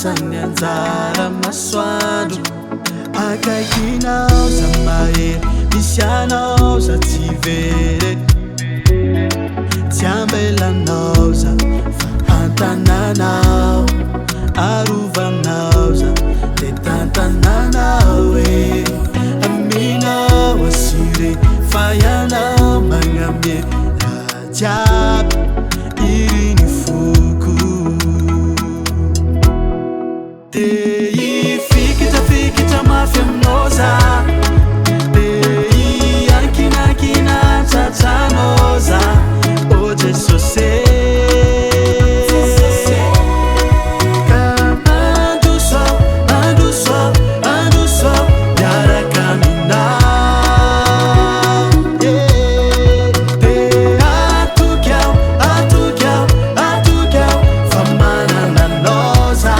zany anjara masoandro. Akaikinao za mahery, misy anao za tsy very. Tsy ambelanao za fa an-tanànao, arovanao za de tantananao e. Aminao assuré fa ianao magname raha jiaby iriny foko. Te hifikitra fikitra mafy aminao za, te hiankinankina an-tratranao za, ô Jesosy. Ka mandroso aho, mandroso aho, mandroso aho miaraka aminao. Yeah. Te hatoky aho, hatoky aho, hatoky aho fa manana anao za.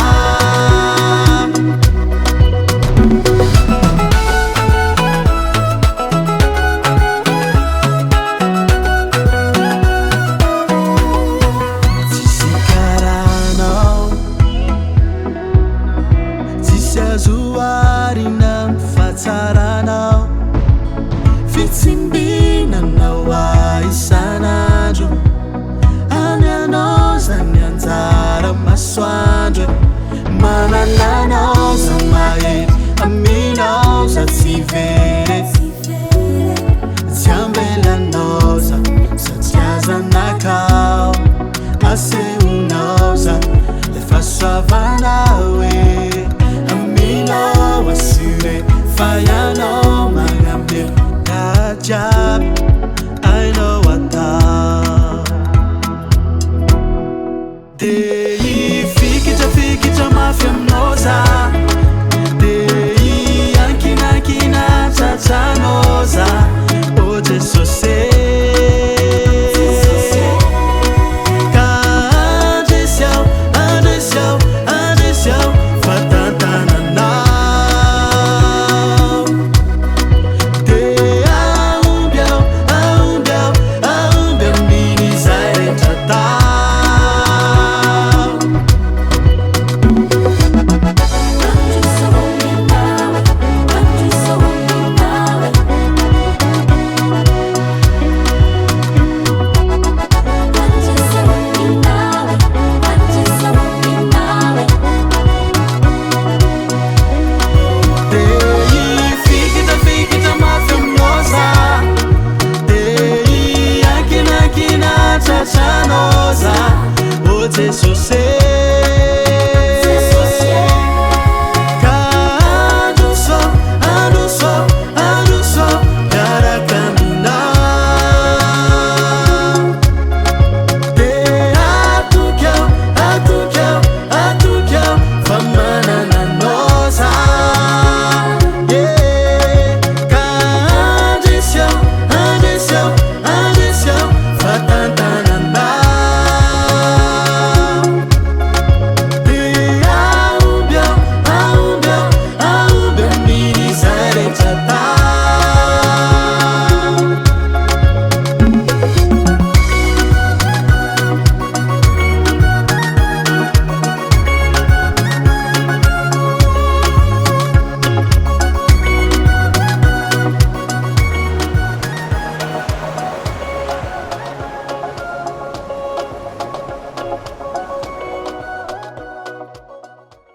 Tsisy karahanao, tsisy azo oharina amin'ny fahatsaranao, fitsimbinanao ahy isan'andro. Amianao zany anjara masoandro, manana anao za mahery, aminao za tsy very. Tsy ambelanao za satria zanakao, asehonao za le fahasoavanao e. Aminao assuré fa ianao magname raha jiaby hainao atao. Te hifikitra fikitra mafy aminao za, te hiankinankina an-tratranao za, ô Jesosy. Ka andresy aho, andresy aho, andresy aho fa tantananao. Te ahomby aho, ahomby aho, ahomby amin'izay rehetra atao. Te hifikitra fikitra mafy aminao za, te hiankinankina an-tratranao za, ô Jesosy. Ka androso aho, androso aho, androso aho miaraka aminao. Te hatoky aho, hatoky aho, hatoky aho fa manana anao za. Yeah. Ka andresy aho, andresy aho, andresy aho fa tantananao. Te ahomby aho, ahomby aho, ahomby amin'izay rehetra atao.